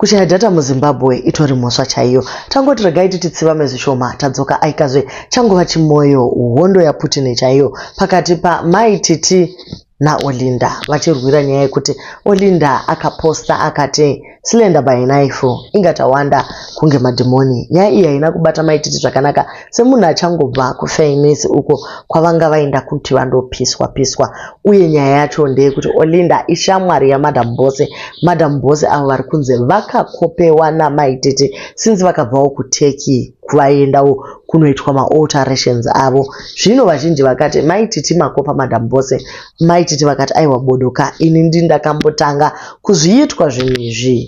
Kushaya data muZimbabwe itori mhosva chaiyo. Tangoti regai titi tsivame zvishoma tadzoka aikazve changova chimoyo hondo yaPutin chaiyo pakati paMai Titi naOlinda vachirwira nyaya yekuti Olinda akaposta akati Slender by knife inga tawanda kunge madhimoni. Nyaya iyi haina kubata Mai Titi zvakanaka semunhu achangobva kuFairness uko kwavanga vaenda kuti vandopiswa piswa. Uye nyaya yacho ndeyekuti Olinda ishamwari yaMadam Boss. Madam Boss avo vari kunzi vakakopewa naMai Titi since vakabvawo kuTurkey vaendawo kunoitwa maalterations avo. Zvino vazhinji vakati Mai Titi makopa Madam Boss. Mai Titi vakati aiwa bodoka ini ndindakambotanga kuzviitwa zvinhu izvi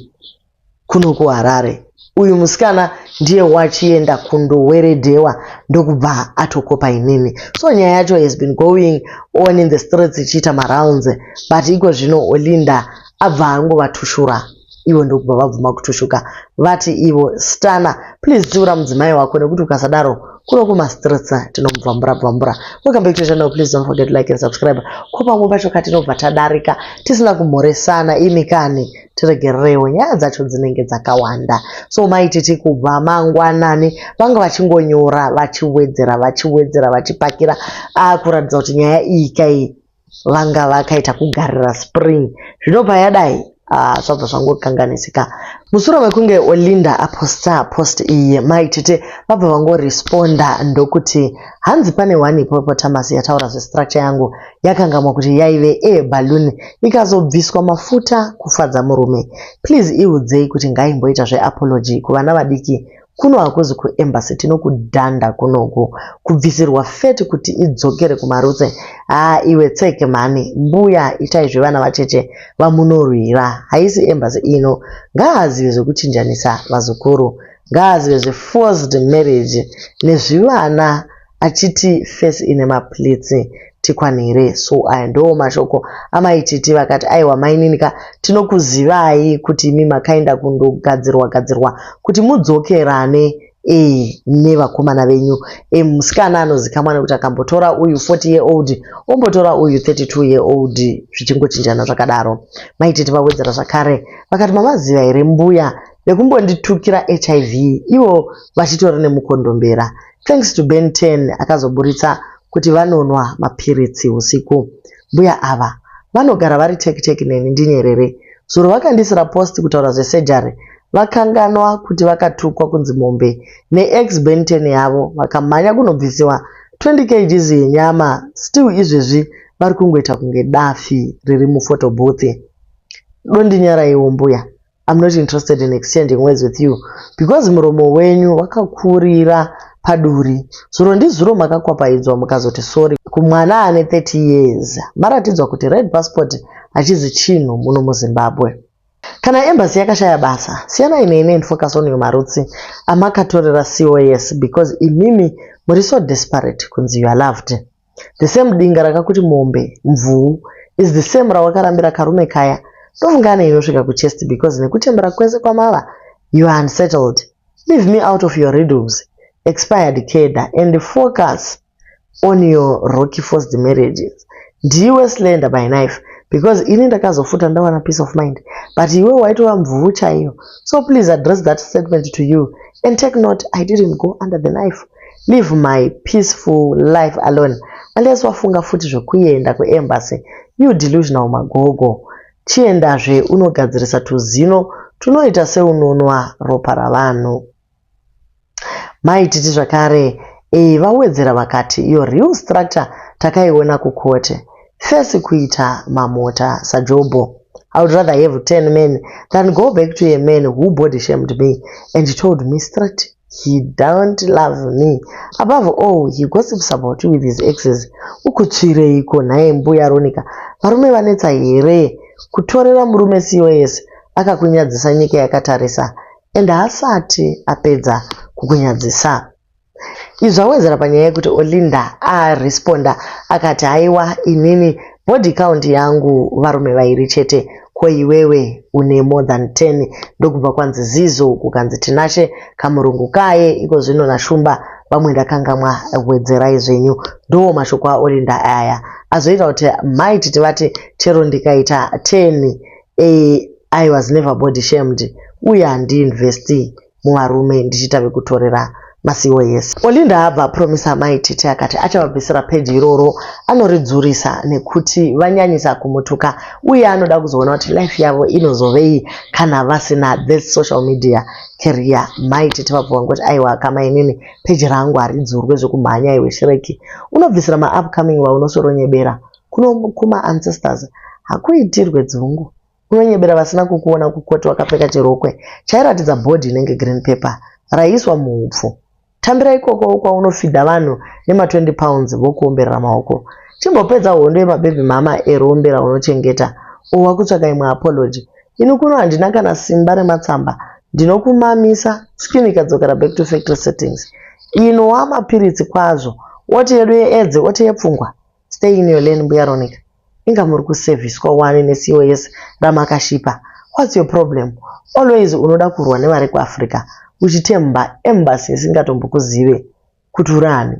kuno kuHarare. Uyu musikana ndiye wachienda kundoweredhewa ndokubva atokopa inini. So nyaya yacho has been going on in the streets ichiita marounds but iko zvino Olinda abva angovatushura ivo ndokubva vabvuma kutushuka vati ivo Stana please tsiura mudzimai wako nekuti ukasadaro kuno kumastreets tinomubvambura bvambura. Welcome back to the channel. Please don't forget to like and subscribe. Ko pamwe pacho katinobva tadarika tisina kumhoresana imi kani tiregererewo nyaya dzacho dzinenge dzakawanda. So Mai Titi kubva mangwanani vanga vachingonyora vachiwedzera vachiwedzera vachipakira kuratidza kuti nyaya iyi kai vanga vakaita kugarira spring. Zvinobva yadai zvabva zvangokanganisika. Mushure mekunge Olinda aposta post iyi, Mai Titi vabva vangoresponda ndokuti hanzi pane one hippopotamus yataura zvestructure yangu yakangamwa kuti yaive air balloon ikazobviswa mafuta kufadza murume. Please iudzei kuti ngaimboita zveapology kuvana vadiki kuno hakuzi kuembassy tinokudhanda kunoku kubvisirwa fat kuti idzokere kumarutse. Haa iwe tseke mhani mbuya itai zvevana vacheche vamunorwira haisi embassy ino. Ngaazive zvekuchinjanisa vazukuru, ngaazive zveforced marriage nezvivana achiti face ine maplates tikwanire. So aya ndo mashoko aMai Titi vakati aiwa maininika tinokuzivai kuti imi makaenda kundogadzirwa gadzirwa kuti mudzokerane nevakomana venyu. Musikana anozikamwa nekuti akambotora uyu 40 year old ombotora uyu 32 year old zvichingochinjana zvakadaro. Mai Titi vawedzera zvakare vakati mamaziva here mbuya vekumbonditukira HIV ivo vachitori nemukondombera. Thanks to Ben 10 akazoburitsa kuti vanonwa mapiritsi usiku. Mbuya ava vanogara vari tekiteki neni ndinyerere. Zuro vakandisira post kutaura zvesejari vakanganwa kuti vakatukwa kunzi mombe neex Ben 10 yavo vakamhanya kunobvisiwa 20 kgs yenyama still izvezvi vari kungoita kunge dafi riri muphoto booth. Dondinyaraiwo mbuya. I'm not interested in exchanging words with you because muromo wenyu wakakurira paduri. Zuro ndizuro makakwapaidzwa mukazoti sorry kumwana ane 30 years. Maratidzwa kuti red passport hachizi chinhu muno muZimbabwe. Kana embassy yakashaya basa, siyanai neni and focus on your marutsi amakatorera COS because imimi muri so desperate kunzi you are loved. The same dinga rakakuti mombe mvuu is the same rawakarambira karume kaya. Ndofunga ane inosvika kuchest because nekuchembera kwese kwamava you are unsettled. Leave me out of your riddles, expired keda and focus on your rocky forced marriages. Ndiwe slender by knife because ini ndakazofuta ndawana peace of mind but iwe waitova mvuu chaiyo. So please address that statement to you and take note I didn't go under the knife. Live my peaceful life alone unless wafunga futi zvekuenda kuembassy you delusional magogo. Chiendazve unogadzirisa tuzino tunoita seunonwa ropa ravanhu. Mai Titi zvakare vawedzera vakati iyo real structure takaiona kukote. Face kuita mamota saJobo. I would rather have 10 men than go back to a man who body shamed me and told me straight he don't love me. Above all, he gossips about you with his exes. Ukutsvireiko nhai mbuya Ronika? Varume vanetsa here kutorera murume COS akakunyadzisa nyika yakatarisa and haasati apedza kukunyadzisa. Izvi zvawedzera panyaya yekuti Olinda aresponda akati haiwa inini body count yangu varume vairi chete ko iwewe une more than 10 ndokubva kwanzi zizo kukanzi Tinashe kamurungu kaye iko zvino naShumba vamwe ndakangamwa wedzerai zvenyu. Ndo mashoko aOlinda aya azoita kuti Mai Titi vati chero ndikaita 10 I was never body shamed. uye handiinvesti muvarume ndichiita vekutorera maCOS. Olinda abva apromisa Mai Titi akati achavabvisira peji iroro anoridzurisa nekuti vanyanyisa kumutuka uye anoda kuzoona kuti life yavo inozovei kana vasina this social media career. Mai Titi vabva vangoti aiwa kama inini peji rangu haridzurwe zvekumhanya iwe Shireki. Unobvisira maupcoming vaunosoronyebera kuno kuma ancestors hakuitirwe dzungu. Unonyebera vasina kukuona kukoti wakapfeka chirokwe chairatidza bhodhi inenge green paper raiswa muhupfu. Tambira ikoko kwaunofidha vanhu nema 20 pounds vokuomberera maoko. Chimbopedza hondo yemabhebhi mama erombe raunochengeta owa kutsvaka imwe apology. Ini kuno handina kana simba rematsamba ndinokumamisa skin ikadzokera back to factory settings. Inwa mapiritsi kwazvo oti yedu yeAIDS oti yepfungwa. Stay in your lane mbuya Ronica. Inga muri kusevhiswa wani neCOS ramakashipa. What's your problem? Always unoda kurwa nevari kuAfrica uchitemba embassy isingatombokuzive kuti uri ani.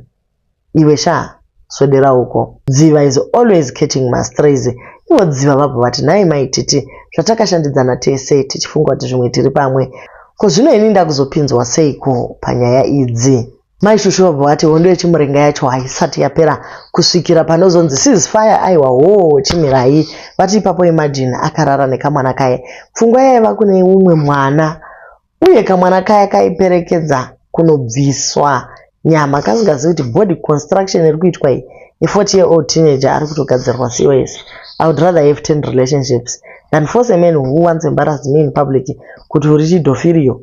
Iwe sha swedera uko. Dziva is always catching mastrays. Ivo Dziva vabva vati nhai Mai Titi zvatakashandidzana tese tichifunga kuti zvimwe tiri pamwe. Ko zvino ini ndakuzopinzwa seiko panyaya idzi? Mai Shushu vabva vati hondo yechimurenga yacho haisati yapera kusvikira panozonzi ceasefire aiwa hoo chimirai. Vati ipapo imagine akarara nekamwana kaye. Pfungwa yaiva kune umwe mwana uye kamwana kaya kaiperekedza kunobviswa nyama kasingazivi kuti body construction iri kuitwa iyi a40 year old teenager ari kutogadzirwa COS. I would rather have 10 relationships than force a man who once embarrassed me in public kuti uri chidhofiriyo.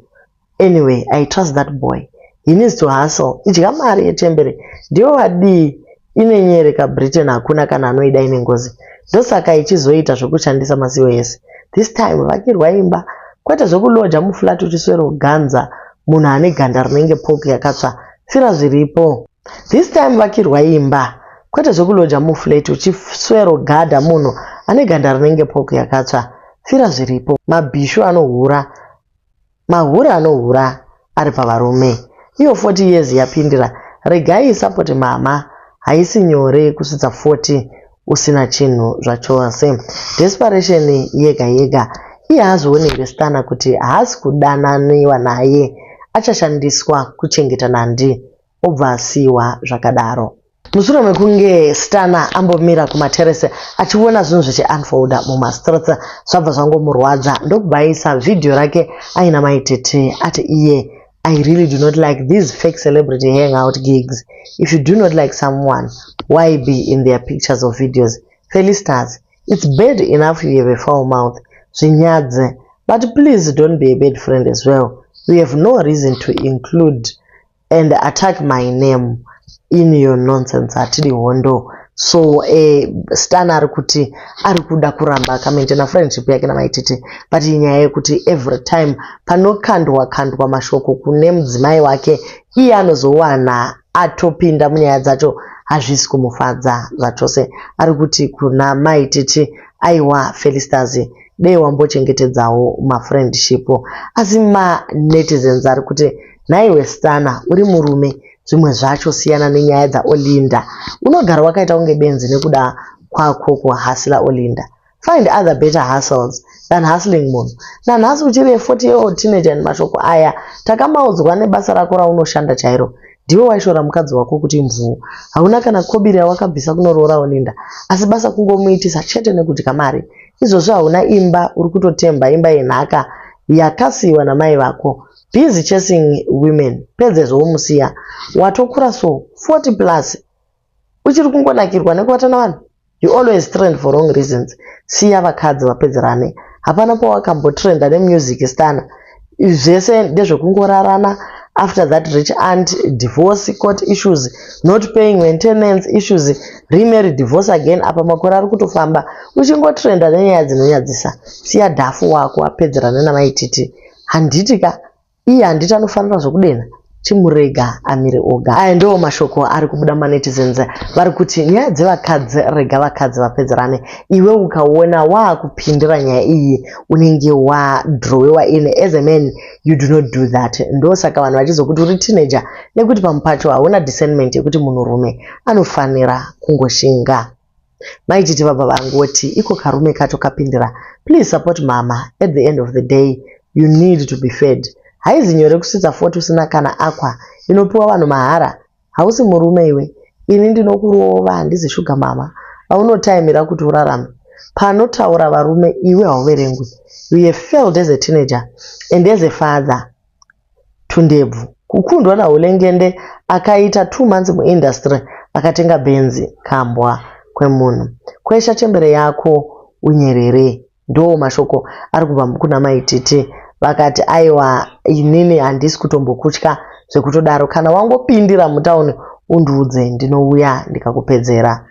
Anyway, I trust that boy. He needs to hustle. Idya mari yechembere. Ndivo vadii ine nyere kaBritain hakuna kana anoida ine ngozi. Ndosaka ichizoita zvokushandisa maCOS. This time vakirwa imba kwete zvekuloja muflat uchisweroganza munhu ane ganda rinenge pork yakatsva. Fira zviripo. This time vakirwa imba kwete zvekuloja muflat uchiswerogadha munhu ane ganda rinenge pork yakatsva. Fira zviripo. Mabhishu anohura. Mahure anohura ari pavarume. Iyo 40 years yapindira. Regai support mama. Haisi nyore kusvitsa 40 usina chinhu zvachose. Desperation yega yega. Iye haazvioni here Stana kuti haasi kudananiwa naye. Achashandiswa kuchengeta Nandi obva asiyiwa zvakadaro. Mushure mekunge Stana ambomira kumaterese achiona zvinhu zvichiunfolda mumastreets zvabva zvangomurwadza ndokubva aisa vhidhiyo rake aina Mai Tete ati iye I really do not like these fake celebrity hangout gigs. If you do not like someone, why be in their pictures or videos? Felisters, it's bad enough you have a foul mouth. Zvinyadze. But please don't be a bad friend as well. You have no reason to include and attack my name in your nonsense. Hatidi hondo. So Stan ari kuti ari kuda kuramba akamaintaina friendship yake naMai Titi, but inyaya yekuti every time panokandwa kandwa mashoko kune mudzimai wake iye anozowana atopinda munyaya dzacho hazvisi kumufadza zvachose. Ari kuti kuna Mai Titi aiwa Felisters dei wambochengetedzawo mafriendship. Asi manetizens ari kuti nhaiwe Stana uri murume zvimwe zvacho siyana nenyaya dzaOlinda. Unogara wakaita kunge benzi nekuda kwako kuhasila Olinda. Find other better hustles than hustling munhu. Nanhasi uchiri a 40 year old teenager mashoko aya takamaudzwa nebasa rako raunoshanda chairo. Ndiwe waishora mukadzi wako kuti mvuu. Hauna kana kobiri yawakabvisa kunoroora Olinda. Asi basa kungomuitisa chete nekudya mari. Izvozvo hauna imba uri kutotemba imba yenhaka yakasiyiwa namai vako. Busy chasing women. Pedzezvo womusiya. Watokura so 40 plus. Uchiri kungonakirwa nekuvata navanhu. You always trend for wrong reasons. Siya vakadzi vapedzerane. Hapana pawakambotrenda nemusic Stana. Zvese ndezvekungorarana. After that rich aunt, divorce, court issues, not paying maintenance issues, remarry, divorce again. Apa makore ari kutofamba uchingotrenda nenyaya dzinonyadzisa. Siya dhafu wako apedzerane naMai Titi. Handiti ka iye handiti anofanira zvokudena chimurega amire oga. Aya ndiwo mashoko ari kubuda manetizens vari kuti nyaya dzevakadzi rega vakadzi vapedzerane. Iwe ukaona waakupindira nyaya iyi unenge wadrowewa in. As a man you do not do that. Ndosaka vanhu vachizokuti uri teenager nekuti pamwe pacho hauna discernment yekuti munhurume anofanira kungoshinga. Mai Titi vabva vangoti iko karume kacho kapindira. Please support mama. At the end of the day You need to be fed. Haizi nyore kusvitsa 40 usina kana aqua inopiwa vanhu mahara. Hausi murume iwe. Ini ndinokurova handizi sugar mama vaunotaimira kuti urarame. Panotaura varume iwe hauverengwi. You have failed as a teenager and as a father. Tundebvu. Kukundwa naHulengende akaita 2 months muindustry akatenga Benz kambwa kwemunhu. Kwesha chembere yako unyerere. Ndoo mashoko ari kubva kuna Mai Titi vakati aiwa inini handisi kutombokutya zvekutodaro kana wangopindira mutown undiudze ndinouya ndikakupedzera.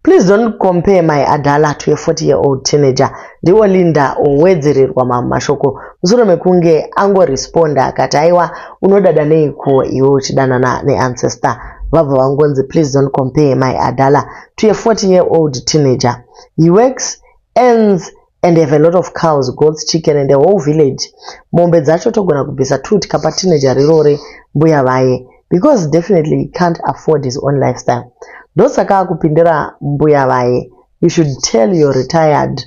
Please don't compare my Adala to a 40 year old teenager. Ndiwo Linda owedzererwa mamwe mashoko mushure mekunge angoresponda akati aiwa unodada neiko iwe uchidanana neancestor. Vabva vangonzi please don't compare my Adala to a 40 year old teenager. He works, earns and have a lot of cows, goats, chicken and a whole village. Mombe dzacho togona kubvisa 2 tikapa teenager rirore mbuya vaye because definitely he can't afford his own lifestyle. Ndosaka akupindira mbuya vaye. You should tell your retired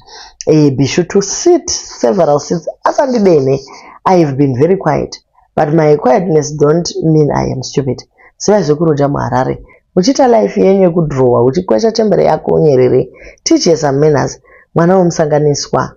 Bishu to sit several seats asandidene. I have been very quiet but my quietness don't mean I am stupid. Zivai zvekuroja muHarare muchiita life yenyu yekudhirowa uchikwesha chembere yako unyerere. Teach her some manners. Mwana wemusanganiswa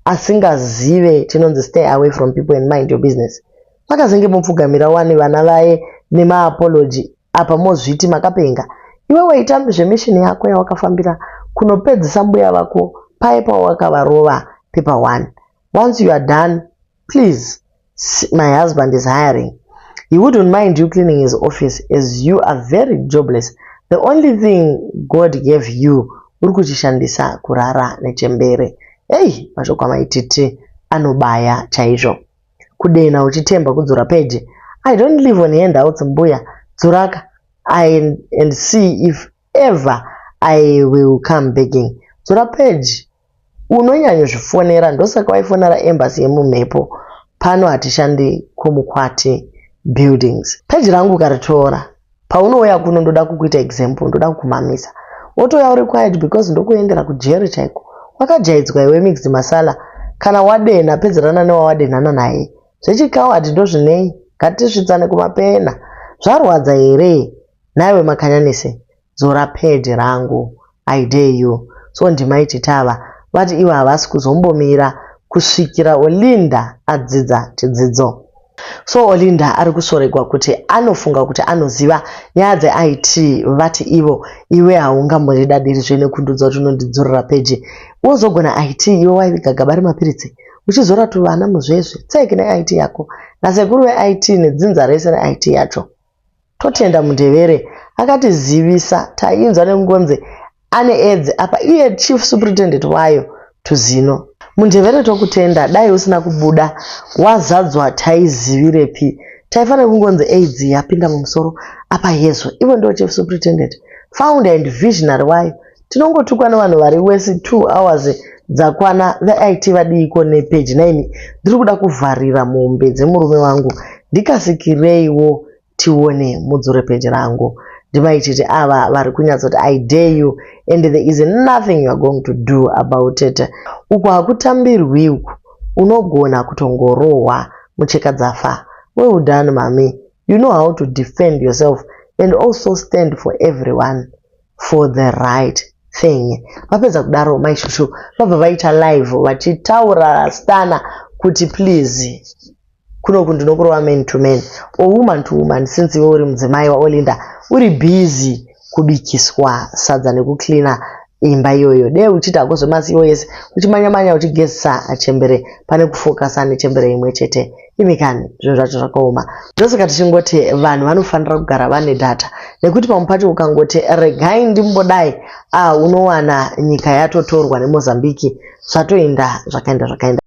asingazive chinonzi stay away from people and mind your business. Makazenge mopfugamira wani vana vaye nemaapology apa mozviti makapenga. Iwe waita zvemishini yako yawakafambira kunopedzisa mbuya vako paye pawakavarova paper 1. Once you are done, please, my husband is hiring. He wouldn't mind you cleaning his office as you are very jobless. The only thing God gave you uri kuchishandisa kurara nechembere. Ei, mashoko amaititi anobaya chaizvo. Kudena uchitemba kudzora peji. I don't live on handouts mbuya. Dzoraka and see if ever I will come begging. Dzora peji. Unonyanyozvifonera ndosaka waifonera embassy yemumhepo. Pano hatishandi kumukwati buildings. Peji rangu ukaritora paunouya kuno ndoda kukuita example ndoda kukumamisa wotouya uri quiet because ndokuendera kujeri chaiko wakajaidzwa iwe mixed masala kana wadena pedzerana newawadenhana naye zvechikawadi ndozvinei ngatisvitsane kumapena zvarwadza here naiwe makanyanisi dzora pedi rangu I dare you so ndimai Titava vati ivo havasi kuzombomira kusvikira Olinda adzidza chidzidzo. So Olinda ari kusoregwa kuti anofunga kuti anoziva nyaya dzeIT vati ivo iwe haungambondidadirizve nekundudza kuti unondidzorera peji wozogona IT iwe waiviga gaba remapiritsi uchizora tuvana muzvezve tseki neIT yako nasekuru veIT nedzinza rese neIT yacho. Totenda Mundevere akatizivisa tainzwa nekungonzi ane aids apa iye chief superintendent wayo tuzino. Mundevere tokutenda dai usina kubuda wazadzwa taizivirepi taifanira kungonzi aids yapinda mumusoro apa yezvo ivo ndo chief superintendent founder and visionary wayo tinongotukwa nevanhu vari wesi 2 hours dzakwana veIT vadiiko nepeji naimi ndiri kuda kuvharira mombe dzemurume wangu ndikasikireiwo tione mudzore peji rangu ndimaichiti ava vari kunyatsoti I dare you and there is nothing you are going to do about it uku hakutambirwi uku unogona kutongorohwa mucheka dzafa well done mami you know how to defend yourself and also stand for everyone for the right thing vapedza kudaro maishushu vabva vaita live vachitaura stana kuti please kunoku ndinokurova man to man or woman to woman since iwe uri mudzimai waolinda uri busy kubikiswa sadza nekucleana imba iyoyo dei uchiita hako zvemasiwo uchimanya-manya uchigezesa chembere pane kufokasa nechembere imwe chete imi kani zvinhu zvacho zvakaoma ndosaka tichingoti vanhu vanofanira kugara vane data nekuti pamwe pacho ukangoti regai ndimbodai ah, unowana nyika yatotorwa nemozambiki zvatoenda zvakaenda zvakaenda.